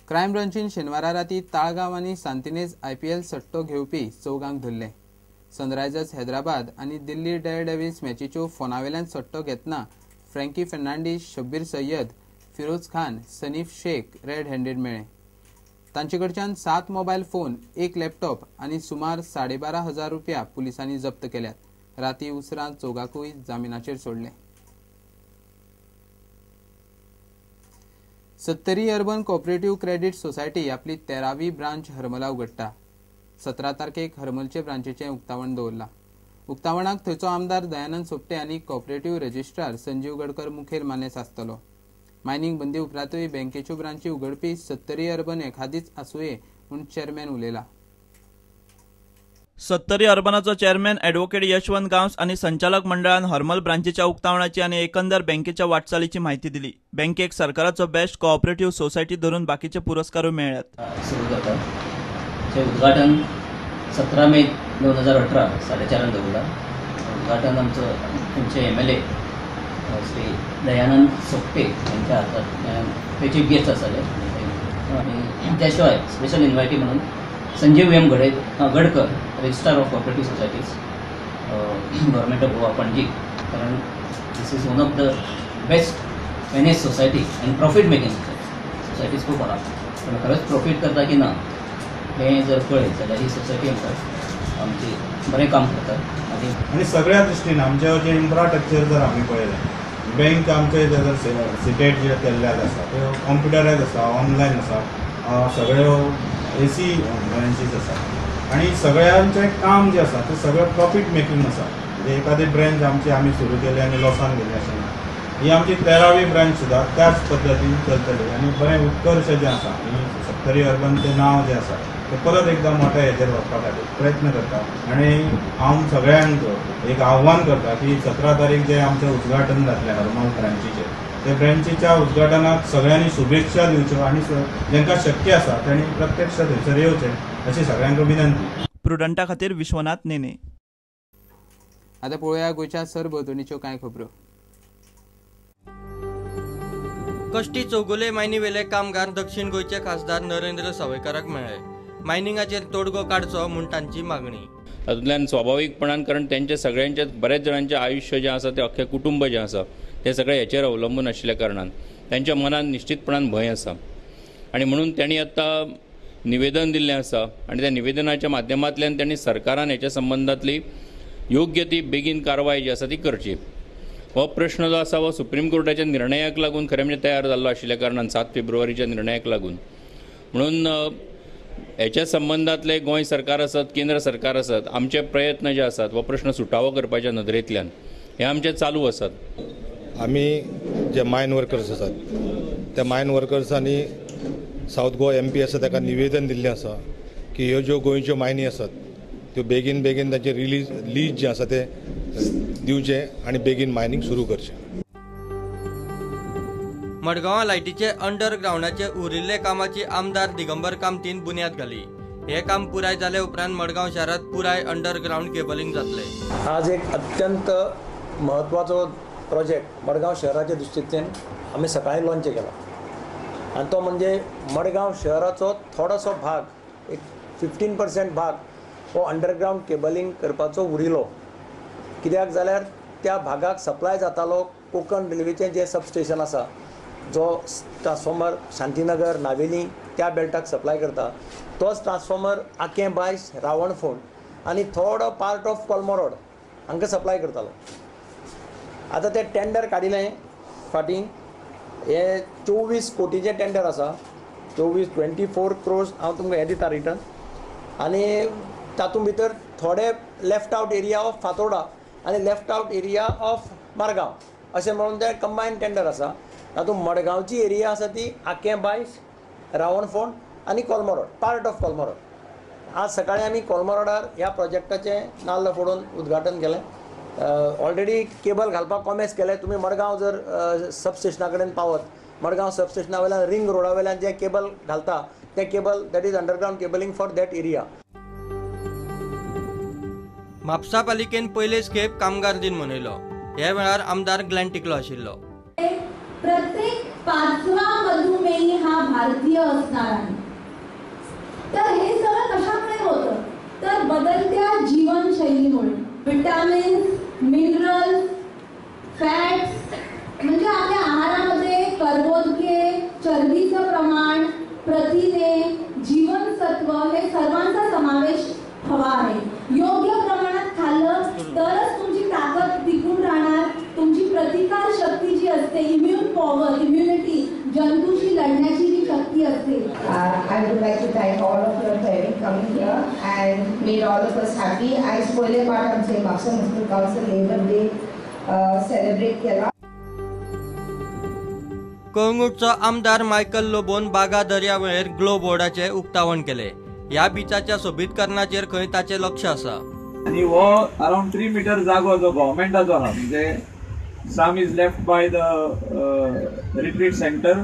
Crime ब्रांचीन शेनवारा राती ताळगांव आनी सांतिनेज आयपीएल सट्टो घेवपी चौगांक धरले. सनरायझर्स हैदराबाद आनी दिल्ली डेअरडेव्हिल्स मॅचीच्यो फोनावेल्यान सट्टो घेतना Frankie Fernandes, Shabbir Syed, Firoz Khan, Sanif Shaikh red handed मेळ्ळे. तांचे कडच्यान 7 मोबायल फोन, 1 लॅपटॉप आनी सुमार 12,500 रुपया पुलिसांनी जप्त केल्यात. राती उसरां चौगाकूय जामिनाचेर सोडले. Sattari urban cooperative credit society आपली 13वी ब्रांच हरमला उगडटा. 17 तारखेक हरमलचे ब्रांचीचें उक्तावण दवरलां. उक्तावणाक थंयचो आमदार दयानंद सोपटे आनी कोऑपरेटिव्ह रजिस्ट्रार संजीव गडकर मुखेल मानेस आसतलो. मायनिंग बंदी उपरांतूय बँकेच्यो ब्रांची उगडपी सत्तरी अर्बन एखादीच आसुये म्हूण चेअरमॅन उलयला. सत्तरी अर्बनाचो चेअरमॅन ॲडव्होकेट यशवंत गांवस आनी संचालक मंडळान हरमल ब्रांचीच्या उक्तावणाची आनी एकंदर बँकेच्या वाटचालीची माहिती दिली. बँकेक सरकाराचो बेस्ट कोऑपरेटिव्ह सोसायटी धरून बाकीचे पुरस्कारूय मेळ्ळ्यात. सुरू जाता. उद्घाटन 17 मे 2018 4:30 दवरला. उद्घाटन आमचो तुमचे MLA Shri Dayanand Sopte यांच्या हातात ते चीफ गेस्ट आसले. आनी त्या शिवाय स्पेशल इन्वायटी म्हणून Sanjeev M Gadkar, registrar of cooperative societies, government of Goa, Panaji. कारण this is one of the best manage society and profit making society. Societies खूब आहा पूण खरेंच प्रॉफीट करता की ना हें जर पळयत जाल्यार ही सोसायटी आमकां आमची बरें काम करता. आनी सगळ्या दृश्टीन आमचें जें इन्फ्रास्ट्रक्चर जर आमी पळयलें, बँक आमचे जर सिटेट जे केल्ले आसा त्यो कंप्युटरायज आसा, ऑनलायन आसा, सगळ्यो एसी ब्रांचीस आसा आनी सगळ्यांचें काम जें आसा तें सगळें प्रॉफीट मेकींग आसा. म्हणजे एखादी ब्रांच आमची आमी सुरू केली आनी लॉसान गेली अशें ना. ही आमची 13वी ब्रांच सुद्दां त्याच पद्दतीन चलतली आनी बरें उत्कर्श जें आसा आनी सत्तरी अर्बनचें नांव जें आसा तें परत एकदां मोठ्या हेजेर व्हरपा खातीर प्रयत्न करता. आनी हांव सगळ्यांक एक आव्हान करता की 17 तारीख जें आमचें उद्घाटन जातलें हरमल ब्रांचीचें, ते ब्रांचीच्या उद्घाटनाक सगळ्यांनी शुभेच्छा दिवच्यो आनी जांकां शक्य आसा तांणी प्रत्यक्ष थंयसर येवचें अशी सगळ्यांक विनंती. प्रुडंटा खातीर विश्वनाथ नेने. आतां पळोवया गोंयच्या सरभोंवतणीच्यो कांय खबरो. कश्टी चौगुले मायनीवेले कामगार दक्षिण गोंयचे खासदार नरेंद्र सावयकाराक मेळ्ळे. मायनिंगाचेर तोडगो काडचो म्हूण तांची मागणी. तातूंतल्यान स्वाभावीकपणान, कारण तेंचे सगळ्यांचे बऱ्याच जाणांचें आयुश्य जें आसा तें अख्खें कुटुंब जें आसा तें सगळें हेचेर अवलंबून आशिल्ल्या कारणान तांच्या मनान निश्चितपणान भंय आसा आनी म्हणून तांणी आतां निवेदन दिल्लें आसा आनी त्या निवेदनाच्या माध्यमांतल्यान तांणी सरकारान हेच्या संबंदांतली योग्य ती बेगीन कारवाय जी आसा ती करची. हो प्रश्न जो आसा हो सुप्रीम कोर्टाच्या निर्णयाक लागून खरें म्हणजे तयार जाल्लो आशिल्ल्या कारणान 7 फेब्रुवारीच्या निर्णयाक लागून, म्हणून हेच्या संबंदांतले गोंय सरकार आसत, केंद्र सरकार आसत, आमचे प्रयत्न जे आसात हो प्रश्न सुटावो करपाच्या नदरेंतल्यान हे आमचे चालू आसात. आमी जे मायन वर्कर्स आसात त्या मायन वर्कर्सांनी सावथ गोवा MP आसा ताका निवेदन दिल्लें आसा की ह्यो ज्यो गोंयच्यो मायनी आसात त्यो बेगीन बेगीन तांचे रिलीज लीज जें आसा तें दिवचें आनी बेगीन मायनींग सुरू करचें. मडगांवां लायटीचे अंडरग्रावंडाचे उरिल्ले कामाची आमदार दिगंबर कामतीन बुन्याद घाली. हे काम पुराय जाले उपरांत मडगांव शारांत पुराय अंडरग्रावंड केबलिंग जातले. आज एक अत्यंत म्हत्वाचो प्रोजेक्ट मडगांव शहराच्या दृश्टींतल्यान आमी सकाळी लॉन्च केला आनी तो म्हणजे मडगांव शहराचो थोडोसो भाग, एक 15% भाग हो अंडरग्रावंड केबलिंग करपाचो उरिल्लो. कित्याक जाल्यार त्या भागाक सप्लाय जातालो कोंकण रेल्वेचें जें सबस्टेशन आसा, जो ट्रान्सफॉर्मर शांतीनगर नावेली त्या बेल्टाक सप्लाय करता, तोच ट्रान्सफॉर्मर आकें बायस रावणफोंड आनी थोडो पार्ट ऑफ कोलमो रोड हांकां सप्लाय करतालो. आतां तें टेंडर काडिल्लें फाटीं, हे 24 कोटीचें टेंडर आसा, 24 क्रोर्स हांव तुमकां हें दिता रिटर्न. आनी तातूंत भितर थोडे left out area of Fatorda आनी left out area of Margao अशें म्हणून तें कंबायन टेंडर आसा. तातूंत मडगांवची एरिया आसा ती आकें बायस, रावणफोंड आनी Colma road, part of Colma road. आज सकाळीं आमी कोलमो रोडार ह्या प्रोजेक्टाचें नाल्ल फोडून उद्घाटन केलें. ऑलरेडी केबल घालपाक कॉमेस केलें. तुमी मडगांव जर सबस्टेशना कडेन पावत, मडगांव सबस्टेशना वयल्यान रिंग रोडा वयल्यान जें केबल घालता तें cable that is underground cabling for that area. Mapusa पालिकेन पयलेच खेप कामगार दिन मनयलो. ह्या वेळार आमदार ग्लॅन टिकलो आशिल्लो. प्रत्येक पाचवा मधुमेही हा भारतीय असणार आहे. तर हे सगळं कशामुळे होतं, तर बदलत्या जीवनशैलीमुळे. विटॅमिन्स, मिनरल्स, फॅट्स म्हणजे आपल्या आहारामध्ये कर्बोदके, चरबीचं प्रमाण, प्रथिने, जीवनसत्व हे सर्वांचा समावेश हवा आहे. योग्य प्रमाणात खाल्लं तरच तुमची ताकद टिकून राहणार, तुमची प्रतिकार शक्ती जी असते, इम्युन पॉवर, इम्युनिटी, जंतूशी लढण्याची जी शक्ती असते. I would like to thank all of you for having coming here and made all of us happy. आयज पयले पाट आमचे Mapusa municipal council labour day celebrate केला. कळंगूटचो आमदार मायकल लोबोन बागा दर्यावेळेर ग्लो बोर्डाचें उक्तावण केलें. ह्या बिचाच्या सोबीतकरणाचेर खंय ताचें लक्ष आसा. आनी हो अरावंड 3 मिटर जागो जो गव्हर्मेंटाचो आहा, म्हणजे some is left by the retreat centre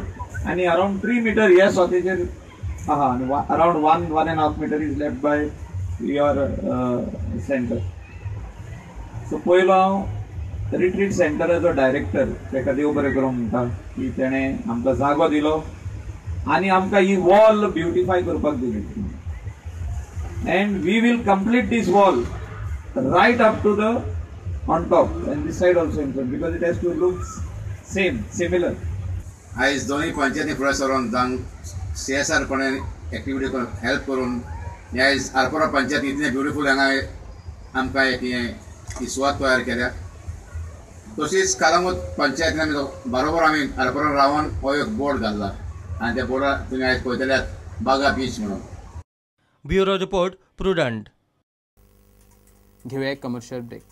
आनी अरावंड 3 मिटर ह्या स्वतेचेर आहा आनी around 1.5 metre is left by your centre. So पयलो हांव रिट्रीट सेंटराचो डायरेक्टर ताका देव बरें करूं म्हणटा की तेणें आमकां जागो दिलो आनी आमकां ही वॉल ब्युटिफाय करपाक दिली. And we will complete this wall right up to the on top and this side also include because it has to look same similar. आयज दोनूय पंचायती फुडें सरून जावन CSR पणे एक्टिविटी करून हेल्प करून हे आयज आरपोरा पंचायत इतलें ब्युटिफूल हांगा आमकां एक ही सुवात तयार केल्या. तशीच कालांगूट पंचायतीन आमी बरोबर आमी आरपोरा रावन हो एक बोर्ड घातला आनी त्या बोर्डार तुमी आयज पळयतल्यात बागा बीच म्हणून. Bureau report, Prudent. घेऊया एक कमर्शियल ब्रेक.